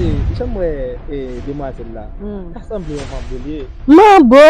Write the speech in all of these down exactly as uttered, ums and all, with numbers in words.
Jan m wè, e, demwazèl la, hmm, ta sanble yon manbo li ye. Manbo?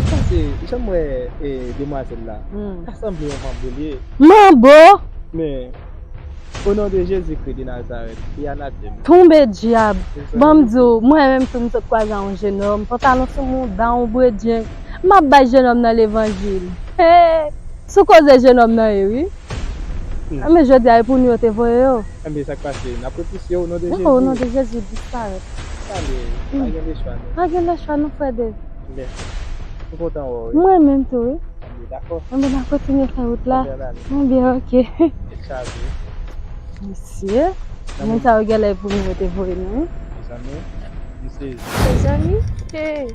Sa se, jan m wè, e, demwazèl la, hmm, ta sanble yon manbo li ye. Manbo? Men, o non de Jezi Kris de Nazarèt, ki anatèm. Tonbe dyab. Ban m di w, mwen menm tou m sot kwaze a yon jenòm, pantalon sou mouda, yon bredyen. M ap bay jenòm nan levanjil. Hey! Sou koze jenòm nan ye, wi. Hmm. Enben, jodi a, e pou nou yo te voye yo. Enben, sa k pase? N ap repousse yo o non de Jezi. O non de Jezi, disparèt. Sa vle, pa gen lechwa, non. Pa gen lechwa, non, frè Dave. Enben, m kontan wè w, wi. Mwen menm tou, wi. Enben, dakò. Enben, n ap kontinye fè wout la. Enben, oke. Tèt chaje. Mesye, moun sa yo genlè pou nou yo te voye nou, wi. Mezanmi, m sezi. Mezanmi, hey.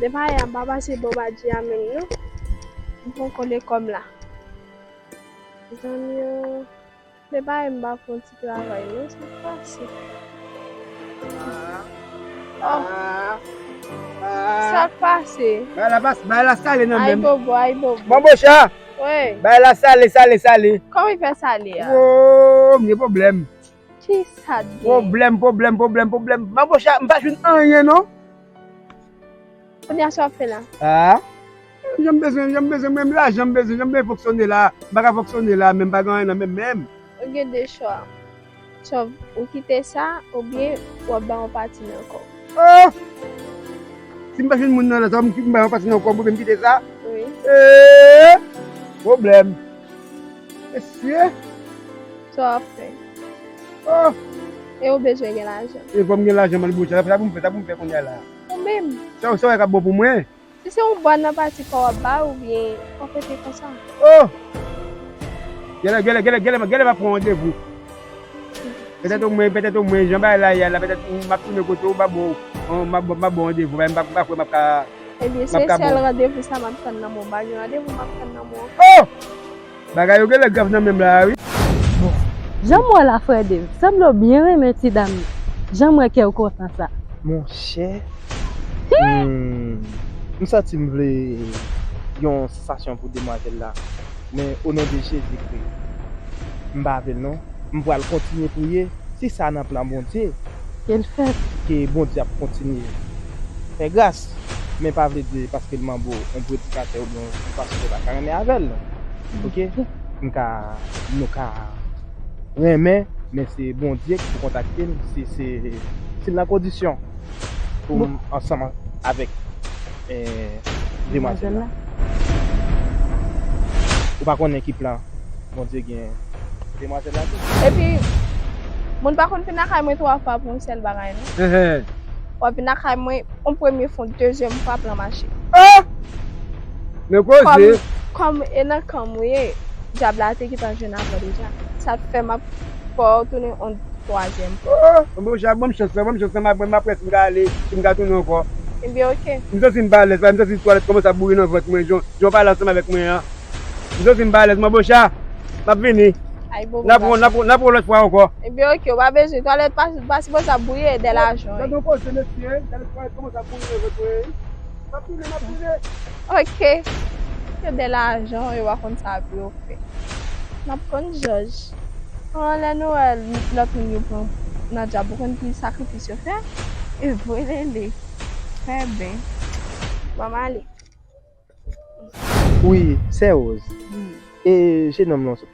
Depi yè m pa pase bò Badji a menm, non. M poko lekòm la. Mezanmi o, depi yè m pa fè yon ti travay, non, sa k pase? Oh. Sa k pase? Bagay la pas, bagay la sale nan men m. Ayibobo, ayibobo. Manbocha! Wi. Bagay la sale, sale, sale. Kòman l fè sale a? Oh, m gen pwoblèm. Kisa k gen? Pwoblèm, pwoblèm, pwoblèm, pwoblèm. Manbocha, m pa jwenn anyen, non. Kounye a sa w ap fè la? Ah. Jan m bezwen, jan m bezwen, mwen menm lajan m bezwen, jan m bezwen fonksyone la, m pa ka fonksyone la, menm pa gen anyen nan men m menm. Ou gen de chwa. Swa ou kite sa, oubyen w ap bay yon pati nan kò w. Oh! Si m pa jwenn moun nan la, sa m bay yon pati nan kò m, oubyen m kite sa? Wi. Eh! Pwoblèm. Mesye! Sa w ap fè? Oh! E ou bezwen gen lajan? E fò m gen lajan, manbocha, sa pou m fè, sa pou m fè kounye a la? Ou menm? Sa, sa w wè k ap bon pou mwen? Si se yon bòn nan pati kò w ap bay oubyen yon kote konsa? Oh! Gèlè, gèlè, gèlè, gèlè, gèlè m ap pran randevou. Petèt omwen, petèt omwen, jan bagay la ye a la, petèt m ap tounen kote w, m ap ba w, m ap, m ap ba w randevou, m pa, m pa kwè m ap ka. Ebyen, se sèl randevou sa m ap tann nan men w, m pa gen randevou m ap tann nan men w ankò. Oh! Bagay yo genlè grav nan men m la a, wi. Bon, jan m wè w la, frè Dave, sanble w byen renmen ti dam nan. Jan m wè kè w kontan sa. Monchè, hmm, m santi m vle yon sansasyon pou demwazèl la. Men, o non de Jezi Kris, m pa vle l non. M pral kontinye priye. Si sa nan plan Bondye, ke l fèt. Ke Bondye ap kontinye fè gras. Men pa vle di paske l manbo, yon predikatè oubyen yon pastè pa ka renmen avè l. Oke? M ka, nou ka renmen, men se Bondye ki pou kontakte m. Se, se, se nan kondisyon pou m ansanm avèk, eh, demwazèl la. Ou pa konnen ki plan Bondye gen pou demwazèl la tou. Epi, moun pa konn vin lakay mwen twa fwa pou yon sèl bagay, non. Enhen. W ap vin lakay mwen yon premye fwa, dezyèm fwa, plan mache. Ah! Men koze. Kòm, kòm e nan kan m ou ye, dyab la te gentan jwenn avè w deja. Sa fè m ap fè w tounen yon twazyèm fwa. Oh, Manbocha, ban m chans la, ban m chans la, m ap, m ap wè si m ka ale, si m ka tounen ankò. Ebyen, oke. M santi m pa alèz, m santi twalèt kòmanse ap boure nan vant mwen, jan, jan w pale ansanm avèk mwen an. M santi m pa alèz, Manbocha. M ap vini. Ay, bon, n ap wè, n ap wè, n ap wè lòt fwa ankò. Ebyen, oke, ou pa bezwen twalèt, pa, pa sipoze ap bouyi dèlajan. Gade yon koze, mesye, gade twalèt kòmanse ap bouyi, vre, vre. M ap vini, m ap vini. Oke. Yo dèlajan, yo pa konn sa pou yo fè. N ap konn jòj. An, lè nou wè lòt moun yo pran nan djab, ou konn ki sakrifis yo fè? E vre, lele. Trè byen. Bon, m ale. Wi, sè Rose. E jenòm lan w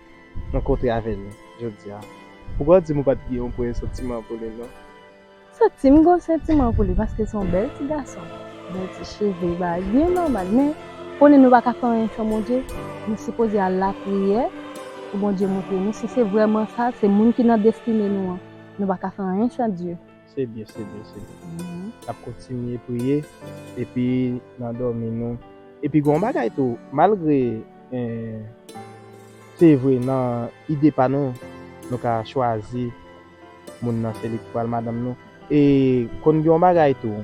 rankontre avè l jodi a, ou pa di m ou pa t gen yon premye santiman pou li, non? Santi m gen yon santiman pou li, paske se yon bèl ti gason. Bèl ti cheve, bagay byen nòmal. Men, konnen nou pa ka fè anyen san Bondye. Nou sipoze al lapriyè pou Bondye montre nou si se vrèman sa, se moun ki nan destine nou an. Nou pa ka fè anyen san Dye. Se byen, se byen, se byen. N ap kontinye priye, epi nan dòmi nou. Epi gen yon bagay tou, malgre, eh, se vre, nan ide pa nou, nou ka chwazi moun nan se li ki pral madanm nou. E konn gen yon bagay tou,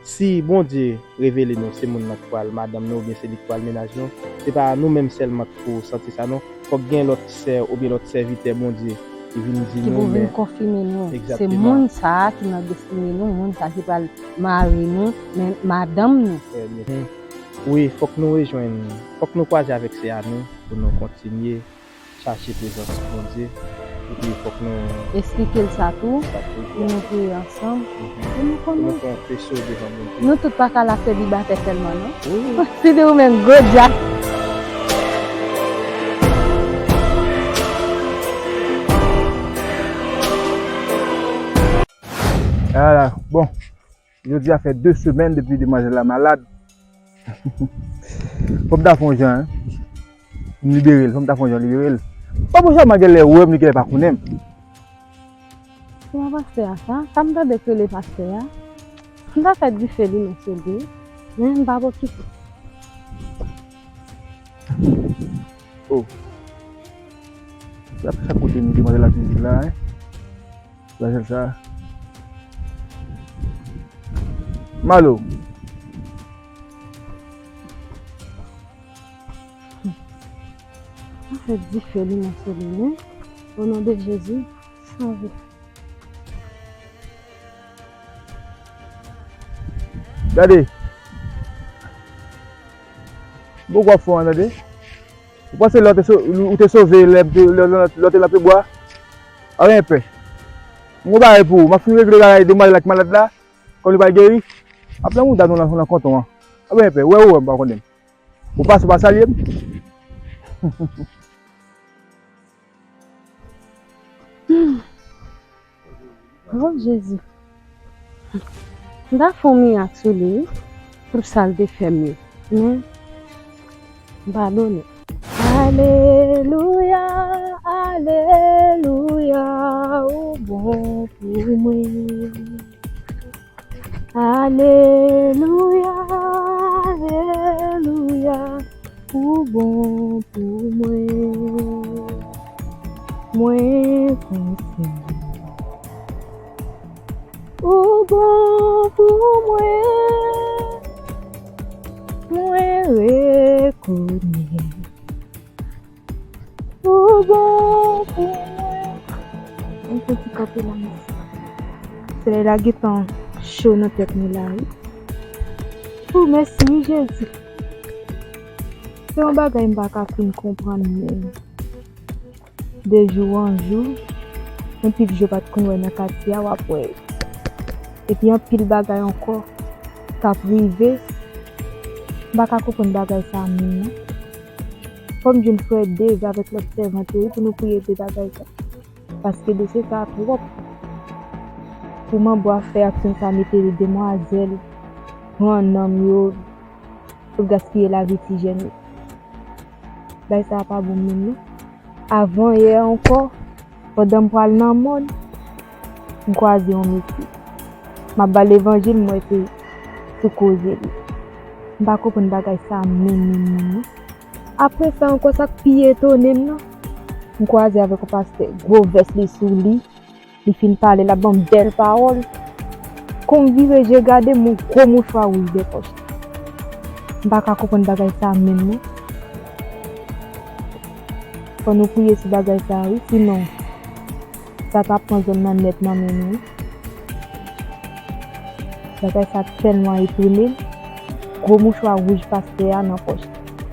si Bondye revele nou se moun nan ki pral madanm nou oubyen se li ki pral mennaj nou, se pa nou menm sèlman ki pou santi sa non. Fòk gen lòt sè oubyen lòt sèvitè Bondye ki vin di nou, men ki pou vin konfime nou. Se moun sa a ki nan destine nou, moun sa a ki pral mari nou, men madanm nou. Wi, fòk nou rejwenn, fòk nou kwaze avèk sè a nou pou nou kontinye chache prezans Bondye. Epi fòk nou esplike l sa tou, pou nou priye ansanm, pou nou konnen. Pou nou fè yon feso devan Bondye. Nou tout pa ka la selibatè sèlman, non? Wi. Si de ou menm, gwo djak. Ala, bon. Jodi a fè de semèn depi demwazèl la malad. Fò m ta fè yon jan, hein. M libere l, fò m ta fè yon jan libere l. Papa Chama genlè wè m, li genlè pa konnen m. Se pa pastè a sa, sa m tande k rele pastè a. M ta fè dife li, mesye, li. Men m pa okipe. Oh. Sa, sa kote m demwazèl la toujou la, hein. Demwazèl sa. Malo. An fèt, dife li nan sou li, wi. O non de Jezi, sove. Gade. Bon, w ap fè an, tande. Ou panse lè w te so-, ou te sove lè m te, lè, lè, lè w te nan pyebwa? Pa gen pè. M gon bagay pou ou. M ap fin regle bagay demwazèl la ki malad la. Kòm li pral geri, m ap nan mouda nou nan, nan kanton an. Pa gen pè. Ou wè, ou wè m, pa konnen m. Ou pase, ou pa salye m. Hmm. Oh, Jezi. M ta fè yon mirak sou li, wi, pou sa l te fè m yo. Men, m padone. Alelouya, alelouya, ou bon pou mwen. Alelouya, alelouya, ou bon pou mwen. Mwen konsyan ou bon pou mwen. Mwen rekonèt ou bon pou mwen. Mwen santi kanpe la, mèsi. Solèy la gentan cho nan tèt mwen la, wi. O, mèsi, wi, Jezi. Se yon bagay m pa ka fin konprann menm. De jou an jou, yon ti fi yo pa t konn wè nan katye a, w ap wè yo. Epi anpil bagay ankò k ap rive, m pa ka konprann bagay sa a menm non. Fò m jwenn frè Dave avèk lòt sèvant yo wi pou nou priye de bagay sa. Paske dosye sa a twòp. Pou manbo a fè aksyon sa a, mete demwazèl, pran nanm yo, pou gaspiye lavi ti jèn yo. Bagay sa a pa bon menm non. Avan yè ankò, pandan m pral nan mòn, m kwaze yon mesye. M ap ba l levanjil, m wè se sou koze li. M pa konprann bagay sa a menm, menm, menm, non. Apre sa ankò, sa k pi etone m nan, m kwaze avèk yon pastè, gwo vès li sou li, li fin pale, l ap ban m bèl pawòl. Kou m vire je gade, m wè yon gwo mouchwa wouj dèyè pòch li. M pa ka konprann bagay sa a menm, non. Fò nou priye sou bagay sa a, wi, sinon, sa ka pran zòn nan nèt nan men nou, wi. Bagay sa tèlman etone m, gwo mouchwa wouj pastè a nan pòch.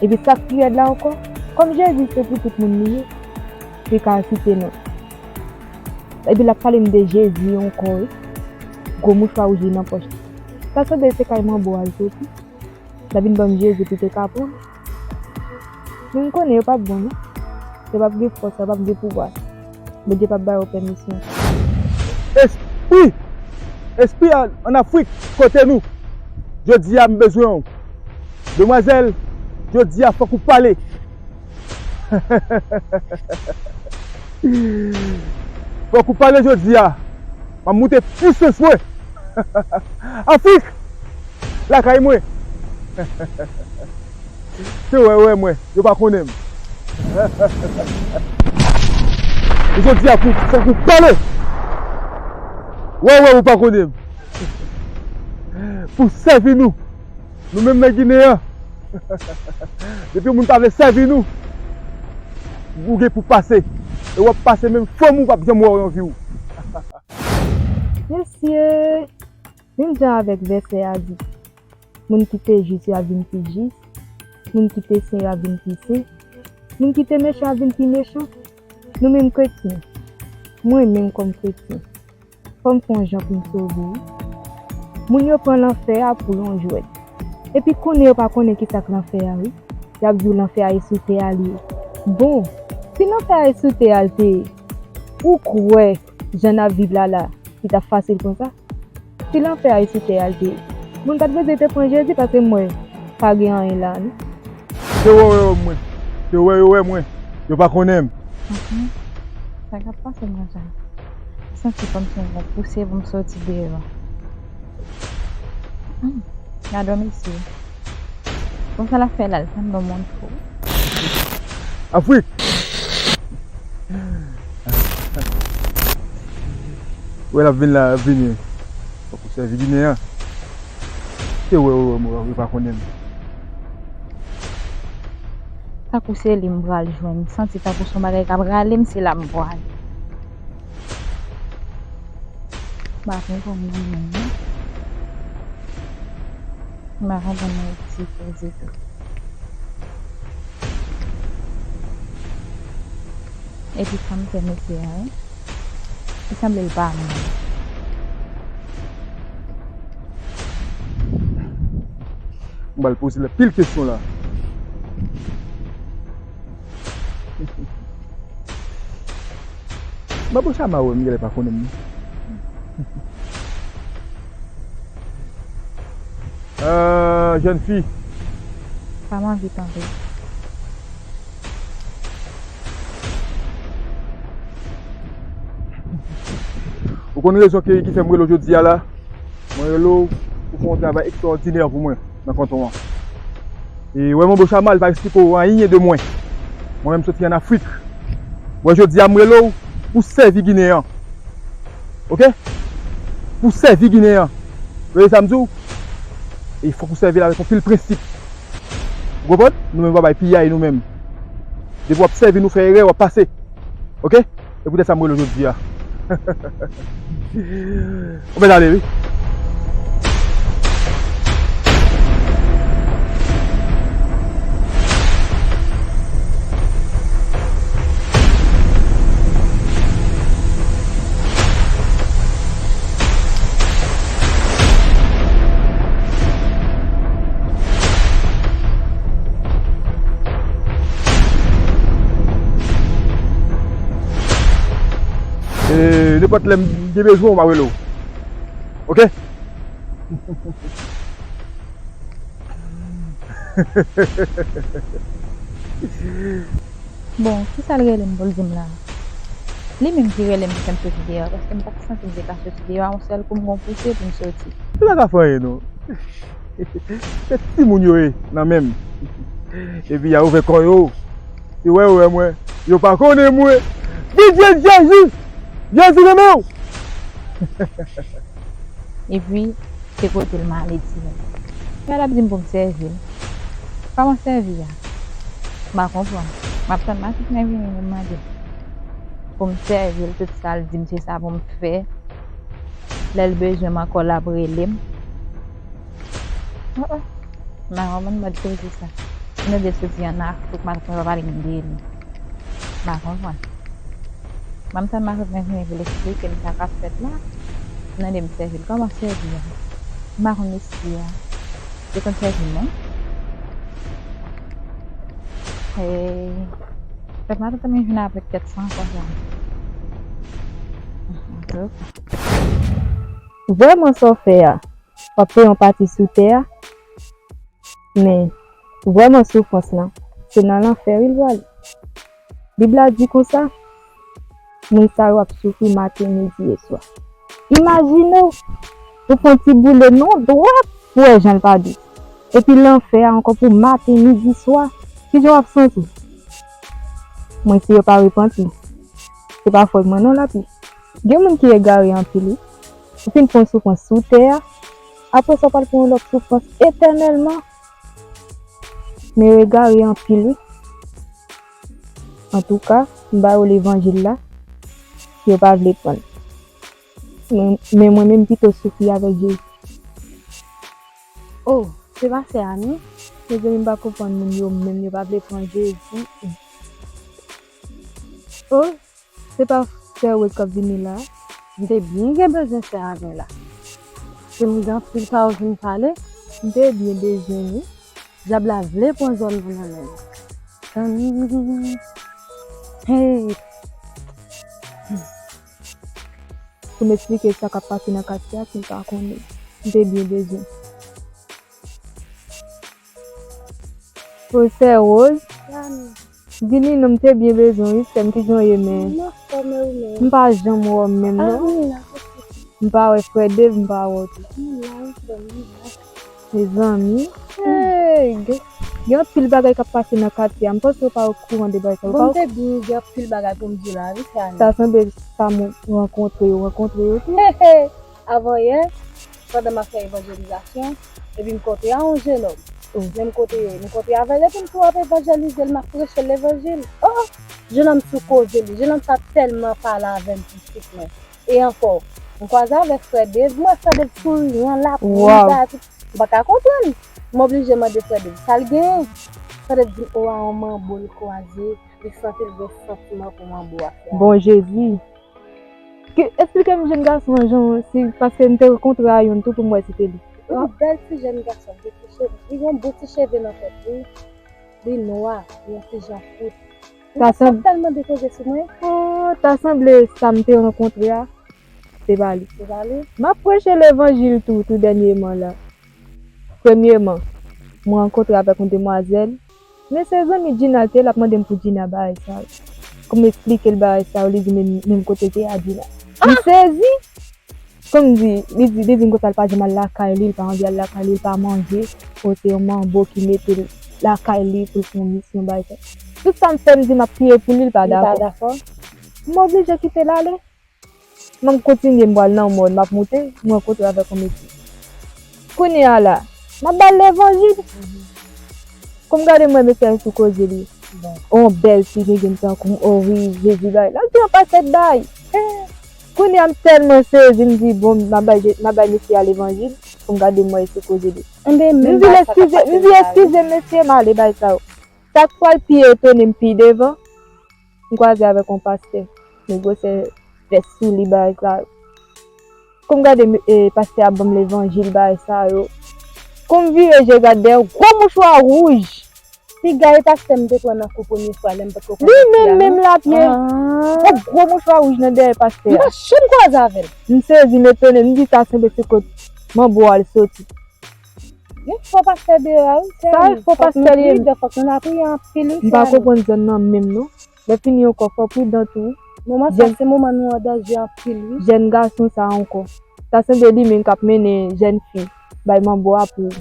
Epi sa k pi rèd la ankò, kòm Jezi se pou tout moun li ye, li ka site non. Epi l ap pale m de Jezi ankò, wi. Gwo mouchwa wouj li nan pòch. Sa sanble se kay manbo a l soti. L ap vin ban m Jezi pou te ka pran. Men m konnen yo p ap bon, non. Yo p ap gen fòs, yo p ap gen pouvwa. Bondye p ap ba yo pèmisyon. Espri! Espri an, ann Afrik, kote nou? Jodi a, m bezwen w. Demwazèl, jodi a, fòk ou pale. Fòk ou pale jodi a. M ap moute pwisans mwen. Afrik! Lakay mwen. Se wè, wè mwen, yo pa konnen m. Jodi a, pou, fòk ou pale. Wè, wè, ou pa konnen m. Pou sèvi nou. Nou menm nan Ginen an, depi yon moun pa vle sèvi nou, ou gen pou pase. E w ap pase, menm fanmi w p ap janm wè w nan vi w. Mesye, menm jan avèk vèsè a di, moun ki te jis yo ap vin pi jis, moun ki te sen yo ap vin pi sen, moun ki te mechan ap vin pi mechan. Nou menm kretyen, mwen menm kòm kretyen, fò m fè yon jan pou m sove wi. Moun yo pran lanfè a pou yon jwèt. Epi konnen yo pa konnen kisa k lanfè a wi. Y ap di w lanfè a e sou tè a li ye. Bon, si lanfè a e sou tè a l te ye, ou kwè jan n ap viv la la, li t ap fasil konsa? Si lanfè a e sou tè a l te ye, moun pa t bezwen te pran Jezi paske m wè pa gen anyen la non. Se wè yo wè mwen. Se wè yo wè mwen. Yo pa konnen m. Mhm. Sa k ap pase m konsa? M santi kòmsi yon gwo pouse pou m soti deyò. Hmm. Gadon mesye. Konsa l ap fè la, l sanble yon moun fou. Afrik! Wè l ap vin la, l ap vini. Fòk ou sèvi Ginen an. Se wè, wè, wè, mwen, yo pa konnen m. Tankou se li m pral jwenn. M santi tankou se yon bagay k ap rale m, se la m pral. M pa konprann mwen menm non. M pa konprann mwen ditou, ditou. Epi sa m fè mesye a, wi. Li sanble l pa mwen. M pral poze l anpil kesyon la. Manbo Chama wè m, genlè pa konnen m non. Ah, jèn fi. Pa m anvi tande. Ou konn rezon ki, ki fè m rele w jodi a la? Mwen rele w pou fè yon travay ekstraòdinè pou mwen nan kanton an. E wè Manbo Chama, li pa eksplike w anyen de mwen. Mwen menm soti ann Afrik. Wè jodi a m rele w pou sèvi Ginen an. Oke? Pou sèvi Ginen an. Tande sa m di w? E fòk ou sèvi l avèk anpil prensip. Ou konprann? Nou menm pa bay piyay nou menm. Depi w ap sèvi nou fè erè, w ap pase. Oke? E poutèt sa m rele w jodi a. Ou mèt ale wi. E, nenpòt lè m gen bezwen w, m a rele w. Oke? Bon, kisa l rele m pou l di m la? Li menm ki rele m pou fè m soti deyò, paske m pa t santi m te ka soti deyò a yon sèl kou, m gon pouse pou m soti. Li pa ka fè anyen non. Se timoun yo ye nan men m. Epi y a ouvè kò yo. Se wè yo wè mwen. Yo pa konnen mwen. Bondye Jezi! Jezi renmen w! Epi, se kote l m ale dirèk. Sa l ap di m pou m sèvi l. Kòman sèvi a? M pa konprann. M M ap tann matant mwen vini pou m mande l. Pou m sèvi l tout sa l di m se sa pou m fè. Lè l bezwen m ankò l ap rele m. Oh, oh. M pa konprann mòd koze sa. M tande l soti ann Afrik, matant mwen pa pale m de li. M pa konprann. M ap tann matant mwen vini pou l eksplike m sa k ap fèt la. Li mande m sèvi l. Kòman sèvi a? M pa konn mesye a. Li konn sèvi m, non? Hey. Fèk matant mwen vin avèk kèt san konsa. Vrèman sa w fè a, w ap peye yon pati sou tè a, men vrèman soufrans lan, se nan lanfè wi l prale. Bib la di konsa, moun sa yo ap soufri maten, midi e swa. Imajine w, ou fè yon ti boule nan dwèt, ou wè jan l pa dous. Epi lanfè a ankò pou maten, midi, swa. Kijan w ap santi w? Mwen, si yo pa repanti, se pa fòt mwen non, lapli. Gen moun ki egare anpil, wi. Ou fin pran soufrans sou tè a, apre sa, w pral pran yon lòt soufrans etènèlman. Men yo egare anpil, wi. Antouka, m ba yo levanjil la, yo pa vle pran l. Men, men mwen menm, m pito soufri avèk Jezi. Oh, se pastè a, non? Mezanmi, m pa konprann moun yo menm, yo pa vle pran Jezi. Oh, se pa sè Rose k ap vini la? M te byen gen bezwen sè a vin la. Se m gen anpil pawòl pou m pale. M te byen bezwen, wi. Dyab la vle pran zòn nan nan men m. Tann. Hey. Pou m eksplike sa k ap pase nan katye a, si l pa konnen. M te byen bezwen. Pwofesè Rose, vini non, m te byen bezwen wi, sè m, kijan w ye men? M anfòm, e ou menm? M pa janm wè w menm non. M pa wè frè Dave, m pa wè w tou. Mezanmi, hey, gen, gen anpil bagay k ap pase nan katye a. M panse w pa okouran de bagay sa yo. Bon, m te di w gen anpil bagay pou m di w la wi, sè Annie. Ta sanble sa m rankontre yo, rankontre yo tou. Avanyè, pandan m ap fè evanjelizasyon, epi m kontre a yon jenòm. Men m kontre, m kontre avè l, epi m tou ap evanjelize l, m ap preche l levanjil. Oh! Jenòm sou koze li. Jenòm sa tèlman pale avè m pitit mwen. E ankò, m kwaze avèk frè Dave, m wè frè Dave souriyan, l ap ri, bagay tout. M pa ka konprann. M oblije mande frè Dave sa l genyen. Frè Dave di m, o, a yon manbo l kwaze, li santi l gen santiman pou manbo a, frè. Bon Jezi! Ki, eksplike m jèn gason an, jan, si, paske m te rankontre a youn tou pou m wè si se li. Yon bèl ti jèn gason, gen ti cheve, li gen yon bon ti cheve nan tèt li. Li nwa, li yon ti jan fout. Li te sanble tèlman depoze sou mwen. Oh, ta sanble sa m te rankontre a, se pa li. Se pa li? M ap preche levanjil tou, tou dènyèman la. Premyèman, mwen rankontre avèk yon demwazèl. Men se zanmi Gina l te ye, l ap mande m pou Gina bagay sa yo. Kou m eksplike l bagay sa yo, li di men, menm kote l te ye a Gina. M sezi! Kou m di, li di, li di m konsa l pa janm al lakay li, li pa anvi al lakay li, li pa manje. O, se yon manbo ki mete l lakay li pou l fè yon misyon bagay sa. Tout sa m fè, m di m ap priye pou li, li pa dakò. M oblije kite l ale. M ap kontinye, m pral nan mòn, m ap moute, m rankontre avèk yon mesye. Kounye a la, m ap ba l levanjil. Kou m gade, m wè mesye a sou koze li. On bèl fi, gen gen tankou m, o wi, Jezi bay. L ap di yon pakèt bay. Kounye a, m tèlman sezi, m di, bon, m ap bay, m ap bay mesye a levanjil. Kou m gade, m wè sou koze li. M di l eskize, m di eskize, mesye, m ale bay sa yo. Sa k pral pi etone m pi devan, m kwaze avèk yon pastè. Men gwosè vès sou li, bagay sa yo. Kou m gade, e, pastè a ban m levanjil, bagay sa yo. Kou m vire je gade dèyè, gwo mouchwa wouj. Piga e pastè m te pran nan kou premye fwa lè m potko konn li menm, menm lapye. Yon gwo mouchwa wouj nan dèyè pastè a. M pa janm kwaze avè l. M sezi, m etone, m di sa sanble se kot manbo a l soti. Gen fo pastè deyò a wi, sè. Sa fo pastè li ye. Fòk nou pridan, fòk nou lapriyè anpil wi, sè. M pa konprann zòn nan menm non. Lè fini ankò, fò pridan tou. Moman sa, se moman nou an danje anpil wi. Jèn gason sa ankò. Ta sanble li menm k ap mennen jèn fi bay manbo a pou.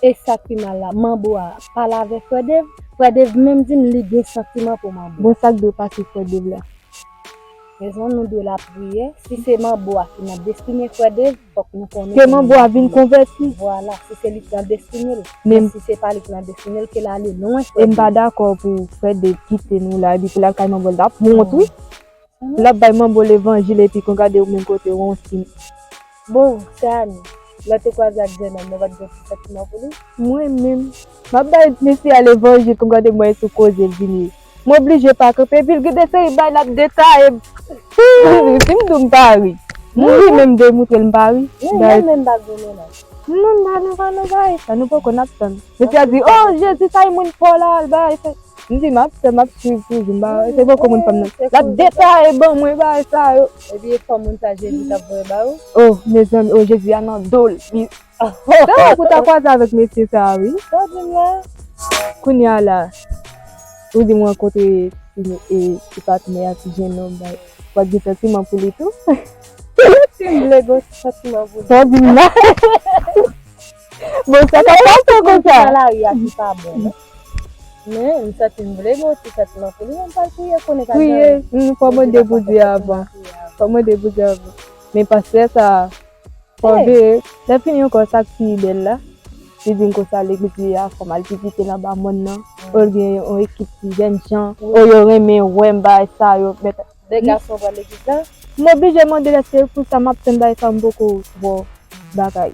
E sa k pi mal la, manbo a pale avèk frè Dave. Frè Dave menm di m li gen santiman pou manbo. Bon, sa k dwe pase frè Dave la? Rezon nou dwe lapriyè, si se manbo a ki nan destine Frè Dave, fòk nou konnen ke manbo a vin konvèti. Vwala, si se li ki nan destine l. Men si se pa li ki nan destine l, ke l ale lwen Frè Dave. E m pa dakò pou Frè Dave kite nou la, epi pou l al kay manbo l, l ap wont, wi. L ap bay manbo levanjil epi kon gade ou menm kote ou yon ti. Bon, sè Ani, lè w te kwaze ak jennonm nan, ou pa t gen ti santiman pou li? Mwen menm, m ap bay mesye a levanjil, kon gade mwen sou koze l vini. Mwen oblije pa kanpe, epi l gen de seri bay l ap detaye m. Si m di w m pa ri. M ri, men m demoutre l m pa ri. Men mwen menm m pa gen mennaj. Non, non, nou pa nan bagay sa, nou poko n ap tann. Mesye a di, "Oh, Jezi, sa e moun fò la, al bay." M di, "M ap fè, m ap swiv toujou, m pa, se poko moun fanm nan." L ap detaye ban mwen bagay sa yo. Epi e fò moun sa Jezi t ap voye ba ou? Oh, mezanmi, oh, Jezi a nan do l. Li, oh, oh, oh, pou ta kwaze avèk mesye sa a, wi. Sa w di m la? Kounye a la, ou di m rankontre ti, e, ti patnè a, ti jennonm, bay. W ap gen santiman pou li tou? Si m vle gen santiman pou li. Sa w di m la? Bon, sa ka pase konsa. Nan lari a ki pa bon, non. Men, m santi m vle gen yon ti santiman pou li, men m pral priye konnen ka jan. Priye, mm, fò mande Bondye avan. Fò mande Bondye avan. Men pastè sa, fò veye. Lè fini ankò, sa k pi bèl la, li di m konsa legliz li a, fò m al vizite l anba mòn nan. O, l gen yon ekip ti jèn jan. O, yo renmen wè m, bagay sa yo. Mèt De gason pral legliz la? M oblije mande l èske pou sa m ap tann bagay sa m poko wè bagay.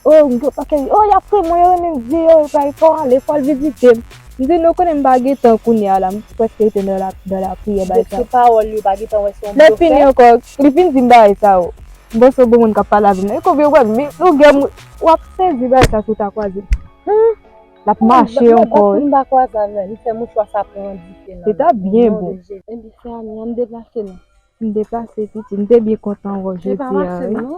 O, m gen paske, o, y ap kri mwen, yo renmen m di, yo, bagay fò ale, fò al vizite m. M di, nou konnen m pa gen tan kounye a la, m prèske rete nan la, nan lapriyè bagay sa. Depi pawòl yo pa gen tan wè se yon blofè. Lè fini ankò, li fin di m bagay sa yo. M panse yon bon moun k ap pale avè m nan. E konbyen w wè m, longè m, w ap sezi bagay sa sou ta kwaze. L ap mache ankò, wi. M pa kwaze avè l, li fè mouchwa sa pran dife nan men. Se ta byen bon. Ebyen, sè Ani, ann deplase non. M deplase, pitit. M te byen kontan wè w jodi a, wi.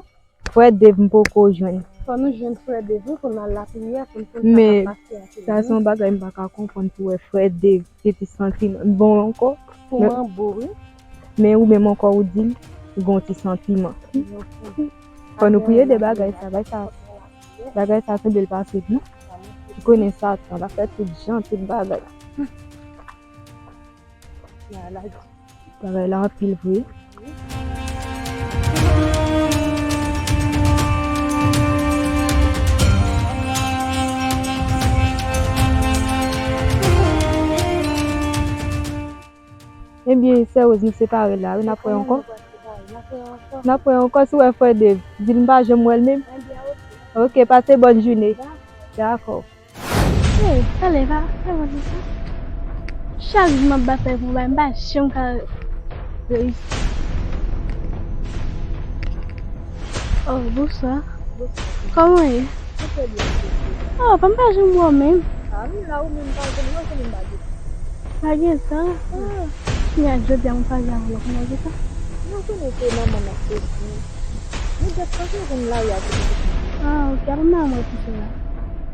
Frè Dave, m poko jwenn. Fò nou jwenn Frè Dave, wi, pou n al lapriyè, pou n konn sa k ap pase ak li. Men, sa se yon bagay m pa ka konprann pou wè Frè Dave, se ti santiman. Bon, ankò. Pou manbo, wi. Men ou menm ankò, ou di l, ou gen yon ti santiman. Fò nou priye de bagay sa, bagay sa. Bagay sa sanble l pa senp non. Ou konnen Satan, l ap fè tout jan, tout bagay. Bagay la anpil vre. Ebyen, sè Rose, nou separe la, wi, n ap wè ankò. N ap wè ankò, si w wè frè Dave, di l m pa janm wè l menm. Ok, pase bòn jounen. Dakò. Hey, talè, pa, pa mande sa. Chak jou m ap batay pou bay, m pa janm ka reyisi. Oh, bonswa. Bonswa. Kòman w ye? Mwen trè byen, mèsi. Oh, pa m pa janm wè w menm. Ah, m la, ou menm pa janm wè, konnen m pa gen tan. Pa gen tan? Ah. Kounye a jodi a m kwaze avè w la, kounye a gen tan? Non, konnen se manman m ap sezi. Nou dèt panse konn lari a kote kote. Ah, ok, apa m pa wè ti sè la?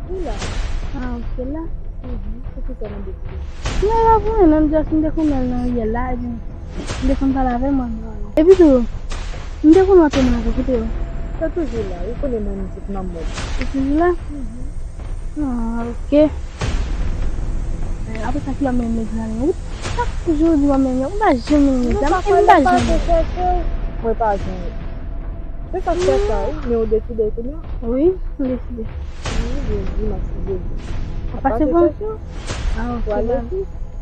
Wi la. Ah, ok, la. Mhm, se ki sa nan de pou li? Mwen la pou mwen, non, just m te konn wè l nan riyèl la, epi m te konn pale avè l, mwen, mwen. Epi tou, m te konn wè tou mwen avè l, kote yo? Yo toujou la, ou konnen mwen m di nan mòd. Yo toujou la? Mhm. Ah, ok. Eh, apre sa, ki lè w menm legliz la, wi? Chak jou w di w ap menm, ou pa janm menm legliz la, epi m pa janm. Mwen pa janm. Se sa k fè sa, wi, men ou deside kounye a? Wi, m deside. Wi, Jezi, mèsi Jezi. W ap pase pou mwen? Ah, ok, baz.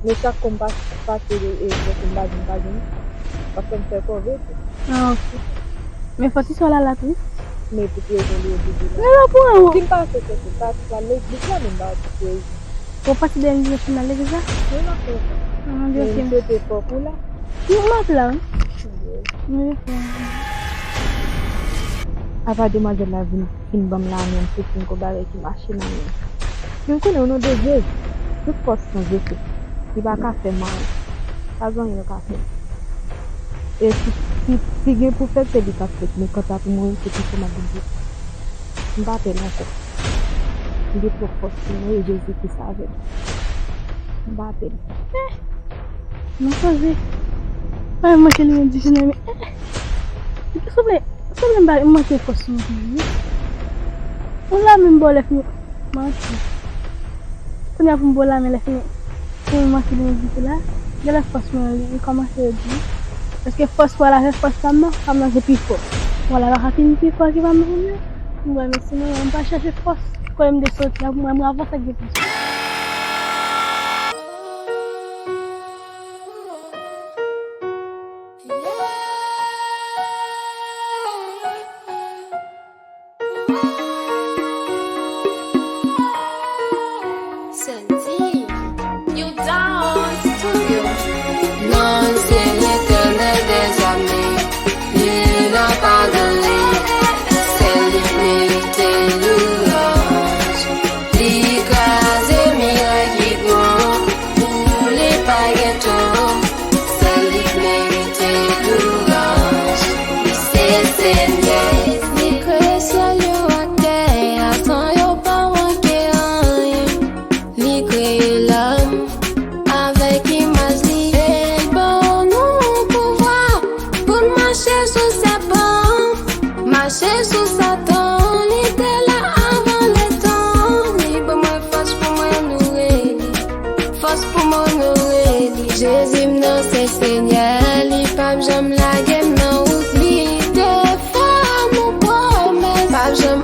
Men chak kou m pa, pase, e, e, m pa di m pa vini. Paske m fè kòve tou. Ah, ok. Men fò ti sè w la la tou, wi. Men pou ki rezon li oblije la? Men yo pou ou. Si m pase chèche sa, ti pral legliz la, men m pa wè pou ki rezon. Ou pati de yon dimanch m al legliz la? Wi, m ap fè sa. Ah, men ok. M swete fò pou la. M ap la, wi. Wi. Apa demwazèl la vin, fin ban m la menm, se fin gwo bagay ki mache nan men. Men m konnen o non de Jezi, tout fòs nan Jezi, li pa ka fè m anyen. Pa gen anyen yo ka fè m. E si, si, si gen pou fèt, se li k ap fèt, men kanta pou mwen, se pi fò m ap vin di. M pa pè l ankò. M gen twòp fòs pou mwen e Jezi ki save m. M pa pè l. Eh! Mwen koze. Mwen manke li menm di fini men. Eh! Souple, souple m pa manke fòs mwen pou li. Ou la menm bò lè fini. Manti. Kounye a pou m bo lamen lè fini. Pou m manke li menm di la. Genlè fòs mwen li, li kòmanse di. Èske fòs pral avè fòs pa m nan? Pa m nan se pi fò. Pral avè sa ki pi fò ki pa m nan? Mwen, men si mwen, mwen pa chèche fòs. Kote m te soti a, mwen, mwen avanse ak depresyon. Santi, you down studio. Non, se Letènèl dèzame, li nan padone, sèl li merite louwanj. Li kraze miray ki pran pou li pa gen tan, sèl li merite louwanj. Li se Senyè. Li kreye syèl yo ak tè a san yo pa manke anyen. Li kreye lòm avèk imaj li. E l ban nou pouvwa pou n mache sou sèpan, mache sou Satan. Li te la avan letan. Li ban mwen fòs pou mwen adore li, fòs pou m onore li. Jezi m nan se Senyè, li p ap janm lage m nan wout. Li te fè m yon pwomès, p ap janm